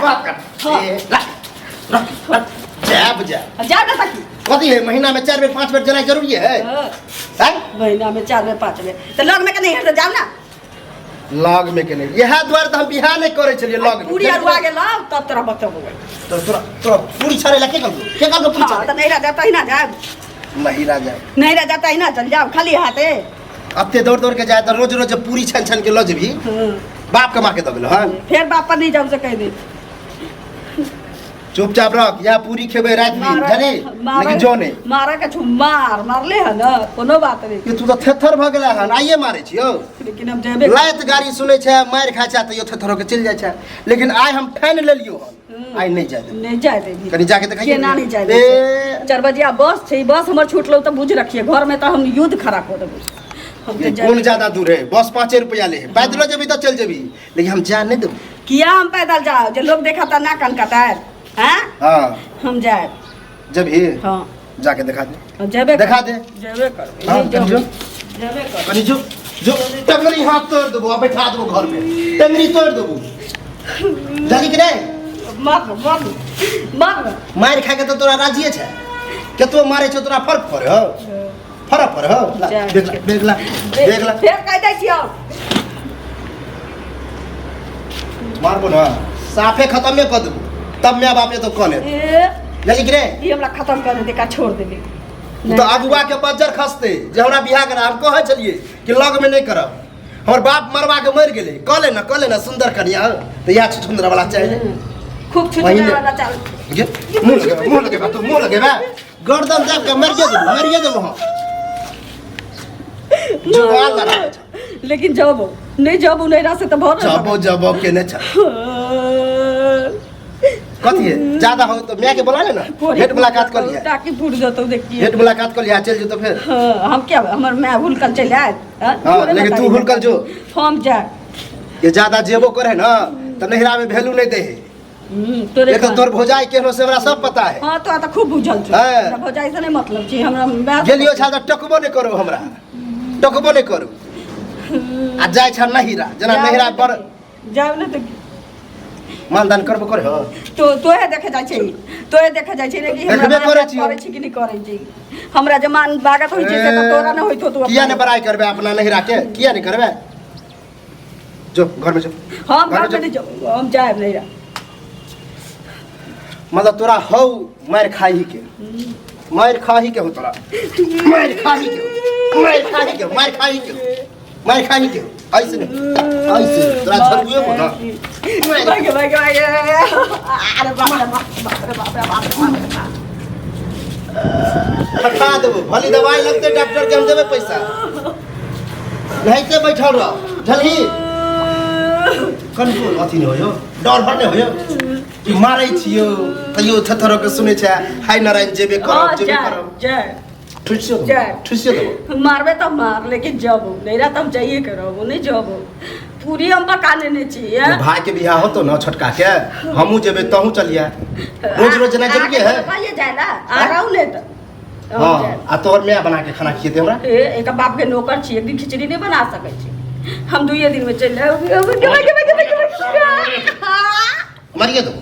बात कर। हाँ। ए, रख, रख, रख। जाब जा। जा ना सकी। कथी है, महीना में 4 बेर 5 बेर जेनाइ जरूरी है? हाँ। हैं? महीना में 4 बेर 5 बेर तऽ लग में के नहीं है तऽ जाउ ना। लग में के नहीं, इएह दुआरे तऽ हम बियाह नहि करै छलियै लग में। पूरी अरुआ गेल तब तोरा बतेबो। तो तोरा तोरा पूरी छाड़े ला के कहलको? के कहलको पूरी हाँ, छाड़े? तऽ नैहरा जाता ही ना जाब। महिरा जाए। नैहरा जाता ही ना चल जाओ खाली हाथे। अते दौड़ दौड़ के जाए तऽ रोज रोज पूरी छान छान के लऽ जेबही। बाप कमा के दऽ गेलो हँ। फेर बाप पर नहीं जाऊ से कह दे। चुपचाप रख, यहाँ पूरी खेबै राति दिन, जानी? लेकिन जो नहीं। मारा के छु मार मारले है ना, कोनो बात नहीं। ये तू तो थेथर भ गेला हन, आइए मारे छियौ। लेकिन हम जेबे। लात गाड़ी सुनै छै, मारि खाइ छै, तैयो थेथर होके चलि जाइ छै। लेकिन आइ हम ठानि लेलियो हन, आइ नहि जाय देबै। नहीं जाय देबी। कनी जाके देखिए। केना नहीं जाय ए। देबी? 4 बजिया बस छै, बस हमर छूटलो तऽ बुझ रखिए, घर में तऽ हम युद्ध खड़ा कऽ देबै। हम तऽ कोन ज्यादा दूर है, बस 5 रुपया ले है, पैदलो जेबी तऽ चलि जेबी, लेकिन हम जा नहीं देबै। किया हम पैदल जाओ, जे लोग देखा त ना कन कतार हैं? हाँ। हम जाए। जब ही? हाँ। जाके देखा दे। हम जेबे। देखा दे। जेबे करबै। हाँ, नहीं कनी जो। जेबे करबै। कनी जो, जो टंगरी हाथ तोड़ देबो आ बैठा देबो घर में, टंगरी तोड़ देबो। जानी कि नहीं? मार मार मार। मार खा के तो तोरा राजिए छै, केतबो मारे छौ तोरा फर्क पड़े हो, फर्क पड़े हो। ला, जा। देख ला, देख ला, देख ला। फेर कह दै छियौ। मारबो ना साफे खत्मे कर देबो, तब my बाप तो कने। ए। जानी कि नहीं? ई हमरा खत्म कर दे का छोड़ देबे। तो अगुआ के बज्जर खसते जे हमरा बियाह करा। हम कहै छलियै कि लग में नहीं करब, हमर बाप मरवा के मरि गेलै। कह ले ना, कह ले ना सुंदर कनिया, तऽ इएह छुछुंदर वाला चाहिए। खूब छुछुंदर वही ने। वाला चाल। ये मुंह लगेबे, मुंह लगेबे, तू मुंह लगेबे, गर्दन दाब के मरिए देबो, मरिए देबो हम। जुगाड़ लगा। लेकिन जब नहीं जब नहीं रह से तो भर जबो जबो केने छ कथी है ज्यादा हो तो माय के बोला ले ना, भेंट मुलाकात कर लिया। ताकि फूट जतो देखिए। भेंट मुलाकात कर लिया, चल जतो फिर। हाँ, हम क्या हमर माय हुलकल चलि आयत? हाँ, हाँ, थोड़े लेकिन तू बताइए। हुलकल जो। हम जाए। ये ज्यादा जेबो करे ना तो नहिरा में वैल्यू नहीं दे है। तोरे एक तो तोर भौजाई केहनो से हमरा सब पता है। हाँ, तो खूब बुझल छौ। हाँ। हमरा भौजाई से नहीं मतलब छी, हमरा माय से गेलियो छा त टकबो नहीं करू, हमरा टकबो नहीं करू। आ जाय छा नहिरा, जेना जाओ नहिरा ने पर तऽ जाओ ने तऽ मानदान करबो करे हो। तो तोहे देखे जाइ छै, तोहे देखे जाइ छै रे कि हमरा देखबे मान करै दान छियौ। करै छी कि नहि करै छी। हमरा जे मान बागत होइ छै से तऽ तोरा नहि होइत होतौ। किया नहीं बड़ाई करबे अपना नहिरा के? किया नहीं करबे? जो घर में जो। हम घर में घर में नहीं जाऊ, हम जायब नहिरा। मतलब तोरा हौ मार खाही के, मार खाही के हो तोरा, मार खाही के हो, मार खाही के हो, मार खाही के हो, मार खाही के हो। ऐसे नहीं, ऐसे तोरा झलकुए को ना। भागे भागे भागे, अरे बाप रे बाप, बाप रे बाप रे बाप रे बाप रे बाप। फटा देबो, भली दवाई लगते डॉक्टर के हम देबे पैसा। नहीं से बैठल रह झलही, कनको अथी नहीं होयो, डर भर नहीं होयो कि मारै छियो तैयो थथरो के सुनै छै। हाय नारायण, जेबे करब। हाँ, जेबे जाय, करब। जाय। ठुसियो देबो। जाय। ठुसियो देबो। मारबे तऽ मार, लेकिन जब नहीं रहा तऽ हम जाइए के रहबो, नहीं जब पूरी हम पका लेने छी। जे भाई के बियाह होतो ना छोटका के, हमहूँ जेबे तहूँ चलिया। रोज रोज जेना जरूरी है? पाइए जाए ना, आ रहू ने तऽ हम हाँ। जायब। आ तोहर माय बना के खाना खिएते हमरा? ए, एक बाप के नौकर छी, एक दिन खिचड़ी नहीं बना सकै छी। हम दुइये दिन में चलि आयब। मरिए दो।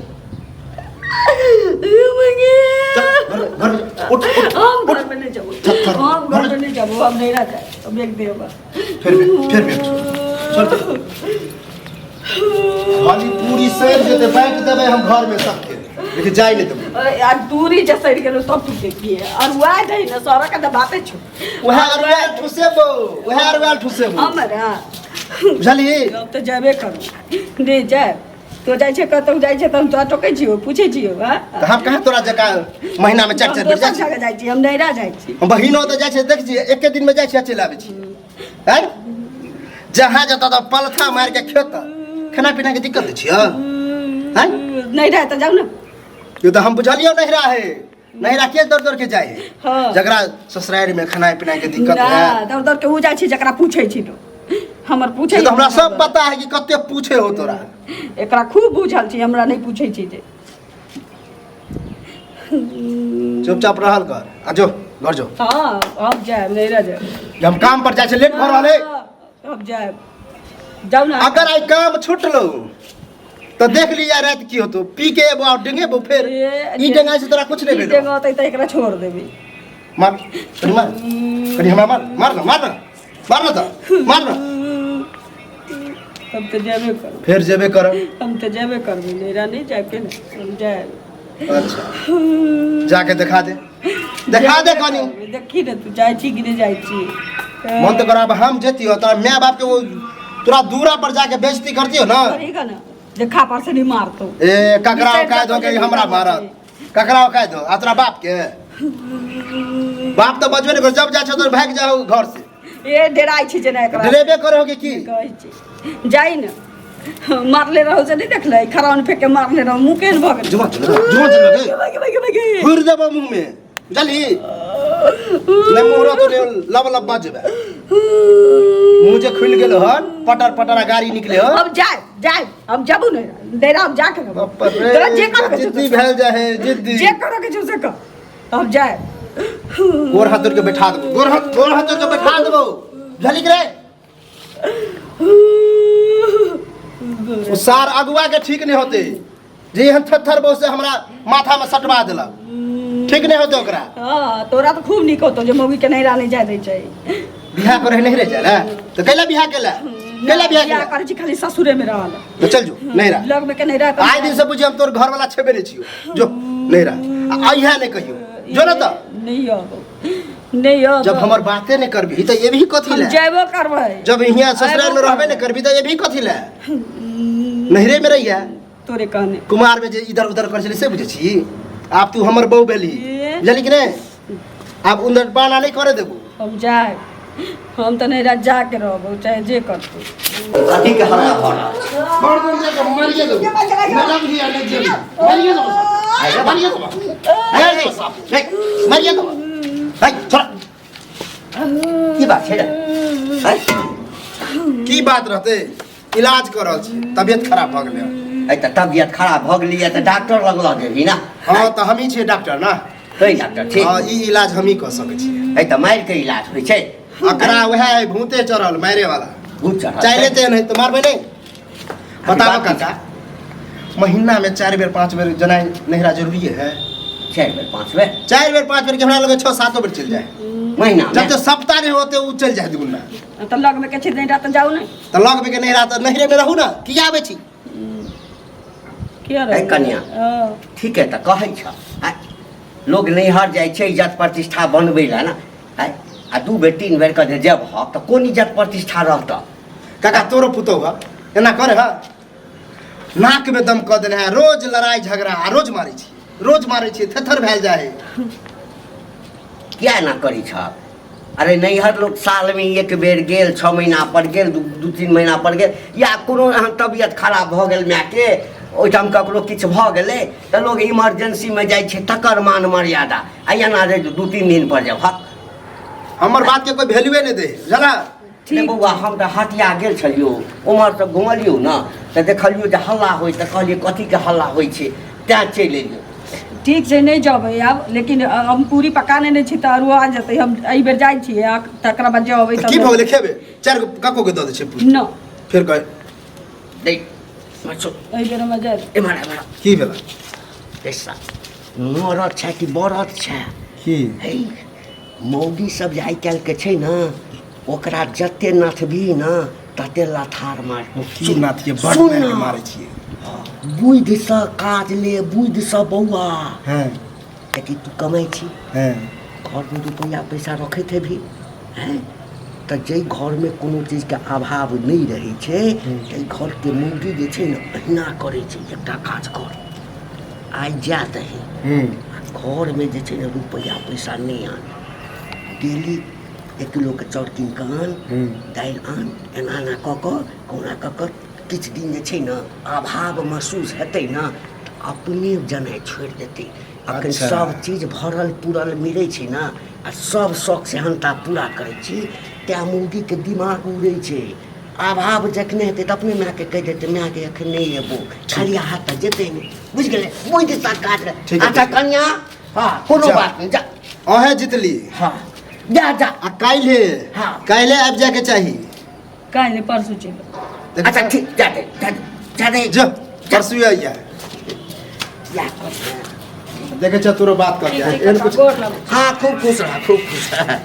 चल, घर में, घर में, उठ, उठ। हम घर में नहीं जाबो। चल, चल। हम घर में नहीं जाबो, हम नहीं रह जाए, हम एक देब। फिर भी, फिर भी चल, चल। खाली पूरी सड़ जेतै, बाँटि देबै हम घर में सबके, लेकिन जाय नहि देबै। आ दूरी जे सड़ि गेलो तब तू देखिए अरुआ दही ने सड़क के बाते छौ। उएह अरुआल ठुसेबो, उएह अरुआल ठुसेबो। हमरा बुझलिही? हम तऽ जेबे करू, नहि जायब तो जाइ छै कतहु जाइ छै तऽ हम तोरा टोकै छियौ, पूछै छियौ, हँ? तऽ हम कहाँ तोरा जकाँ महीना में चारि हम चारि बेर दोसर जाइ छी? जगह जाइ छी, हम नैहरा जाइ छी। हम बहिनो तऽ जाइ छै, देख छियै, एके दिन में जाइ छी आ चलि आबै छी। हैं? जहाँ जतऽ तऽ पलथा मारि के खेत, खाना पीना के दिक्कत दै छियै, हैं? नैहरा तऽ जाउ ने। यो तऽ हम बुझलियौ नैहरा है, नैहरा के दौड़ दौड़ के जाइ है। हाँ। जकरा ससुरारि में खाना पीना के दिक्कत ना, है। दौड़ दौड़ के उ जाइ छै जकरा पूछै छी तो हमर पूछै। से तऽ हमरा सब पता है कि कते पूछे हो तोरा। एकरा खूब बुझल छै, हमरा नहि पूछै छै जे। चुपचाप रहल कर आ जो घर जो। हाँ, हम जायब, नैहरा जायब। हम काम पर जाइ छै, लेट भऽ रहल है। हाँ, हम जायब, जाउ ने। अगर आइ काम छुटलो तो देख लिया रात की होतो पी के एबो आ डेंगेबो फेर। ए, ई डेंगाई से तोरा कुछ नहीं ई भेलो। डेंगौतै तऽ एकरा छोड़ देबै। मार कनी, मार कनी हमरा, मार मार ना, मार ना, मार ना तो मार ना। हम तऽ जेबे करबै। फेर जेबे करब। हम तऽ जेबे करबै, नैरा नहि जायके ने, हम जायब। अच्छा, जाके देखा दे, देखा दे कनी। देखी ने तू जाइ छी कि नहि जाइ छी। मन तो करब हम जेतियो तोरा माय बाप के, वो तोरा दूरा पर जाके बेइज्जती करतियो ना। करेगा ना, देखा पर से नहीं मारतो। ए ककरा औकात हो के हमरा मारत? ककरा औकात हो? आ तोरा बाप के बाप तो बजबे नहीं कर, जब जा छो तो भाग जाओ घर से। ए डराइ छी जेना एकरा। डरेबे करे हो कि की? कहै छी जाइ ने, मारले रहो से नहीं देखले, खराउन फेंक के मारले रहो, मुँह केहन भऽ गेल। जुमा चल, जुमा चल गे। गे, गे, गे, गे। घुर देबो मुंह में, बुझली ने? मुंह रह तो लब लब बजबे, मुंह जे खुलि गेल हन पटर पटर आ गाड़ी निकले हन। हम जाय जाय, हम जबू ने डेरा, हम जाके रहबो। बाप रे, तोरा जे करे के छौ जिद्दी से भेल जाए है जिद्दी। जे करे के छौ से कर, हम जाय। गोर हाथ जोड़ के बैठा देबो, गोर हाथ जोड़ के बैठा देबो, बुझली कि रे? ओ सार अगुआ के ठीक नहीं होते जे एहन थत्थर बहु से हमरा माथा में सटवा देलक, ठीक नहीं होते ओकरा। हाँ, तोरा तऽ खूब नीक होतो जे मौगी के नैरा नहि जाय दै छै। बियाह करे नहीं रे जाला तो कैला बियाह केला? कैला बियाह बियाह केला? करै छी खाली ससुरे में रहल। तो चल जो नहीं रहा लग में के नहीं रह। आइ दिन से बुझी हम तोर घर वाला छेबे नहीं छियो, जो नहीं रहा आ इहा नहीं कहियो, जो ना तो। नहीं आबो, नहीं आबो। जब हमर बाते नहीं करबी तो ये भी कथी हम ले? जेबो करबै। जब हियां ससुराल में रहबे नहीं करबी तो ये भी कथी ले? नहिरे में रहिया। तोरे कहने। कुमार में जे इधर उधर कर छली से बुझै छी? आब तू हमर बहू भेली। ए। बुझली कि नहीं? आब उधर बाना नहीं करे देबू। हम जाए, हम तऽ नैरा जाके रहबो चाहे जे करतौ। कथी के हल्ला भऽ रहल छै? मार दो जाके, मारिए देबू। मेला भी आ नहीं जेबी, मारिए देबू, मारिए देबू, मारिए देबू साहब, मारिए देबू। है, छोड़। की बात छै रे? है? की बात रहते, इलाज कर रहल छी, तबियत खराब भऽ गेलै। है तऽ तबियत खराब भऽ गेलैए तऽ डॉक्टर लग लऽ जेबही ने। हँ, तऽ हमही छियै डॉक्टर ने। तै डॉक्टर छी? हँ, ई इलाज हमही कऽ सकै छियै। है तऽ मारि के इलाज होइ छै? एकरा वएह है, भूते चढ़ल, मारे वाला। भूत चढ़ल चाहे छै? लेते नहीं तो मारबै नहीं, बताबो। बात की काका, महीना में 4 बेर 5 बेर जनाइ नहिरा जरूरी है। 4 बेर 5 बेर? 4 बेर 5 बेर के हमरा लगे 6 7 बेर चलि जाए। महीना जब तक सप्ताह नहीं होते उ चलि जाए दुगुना। तऽ लग में के छै नैरा तऽ जाउ ने। तऽ लग में के नहिरा तऽ नहिरे में रहू ना, किया आबै छी? किया है रहबै? कनिया। हँ। ठीक है तऽ कहै छ आँय, लोग नैहर जाइ छै इज्जत प्रतिष्ठा बनबै लए ने, आँय, आ 2 बेर 3 बेर के जे जेबहक तऽ कोन इज्जत प्रतिष्ठा रहतऽ? काका, तोरो पुतोह है एना करे है? नाक में दम कऽ देने है, रोज लड़ाई झगड़ा आ रोज मारै छी, रोज मारै छी, थेथर भेल जाए है। किया एना करै छ? अरे नैहर लोग सालमे एक बेर गेल, 6 महीना पर गेल, 2 3 महीना पर गेल, या कोनो एहन तबियत खराब भऽ गेल मायके, ओहिठाम ककरो किछु भऽ गेलै तऽ लोग इमरजेंसीमे जाइ छै, तकर मान मर्यादा। आ एना जे 2 3 दिन पर जेबहक। हमर बात के कोई वैल्यूए नहीं दे जरा। रे बौआ, हम तऽ हटिया गेल छलियौ, उम्हर से घुमलियौ ने तऽ देखलियौ जे हल्ला होइ, तऽ कहलियै कथीके हल्ला होइ छै, तैँ चलि एलियौ। ठीक छै, नहि जेबै आब, लेकिन हम पूरी पका नेने छी तऽ अरुआ आ जेतै। हम एहि बेर जाइ छियै आ तकरा बाद जे अबै। तऽ की भऽ गेलै? खेबै 4 गो कक्को के दऽ दै छै पूरी। न। फेर कह। देख मचो। एहि बेर हम जायब। एम्हर एम्हर। की भेलै? ऐसा मरद छै कि बरद छै? की? हे, मौगी सब जे आइ काल्हिके छै ने, ओकरा जते नथबही ने तते लथार मार। की नाथ के बड़ सुन मारि के ना। मारै छियै। बुधिसँ काज ले, बुधिसँ बौआ। हँ। कियाकि तू कमाइ छी, हँ। घरमे रुपैआ पैसा रखैत हेबही हैं, तऽ जाहि घरमे कोनो चीजके अभाव नहि रहै छै ताहि घरके मौगी जे छै ने अहिना करै छै। एकटा काज कर, आइ जा दही आ घरमे जे छै ने रुपैआ पैसा नहि आन, डेली 1 किलोके चाउर कीन कऽ आन, दालि आन, एना एना कऽ कऽ कहुना कऽ कऽ किछु दिन जे छै ने अभाव महसूस हेतै ने तऽ अपने जनाइ छोड़ि देतै। अखन सब चीज भरल पुरल मिलै छै ने आ सब शौक सेहनता पूरा करै छी, तैँ मौगीके दिमाग उड़ै छै। अभाव जखने हेतै तऽ अपने मायके कहि देतै, मायके एखन नहि एबो, खाली हाथ तऽ जेतै नहि। बुझि गेलै? बुझि काज। ठीक है, अच्छा ठीक। कनिया, हँ, कोनो जा। बात नहि, जा। अहें जितली। हँ, जा जा। आ काल्हि हँ। काल्हि आबि जायके चाही। काल्हि नहि, परसू चलि। अच्छा ठीक, जा दे, जा दे, जा दे। जो। परसू आइया या कर देखे छ तोरो बात कर ठीक छै एहन काका, कुछ गोर लगै हाँ खूब खुश रह खूब खुश रह।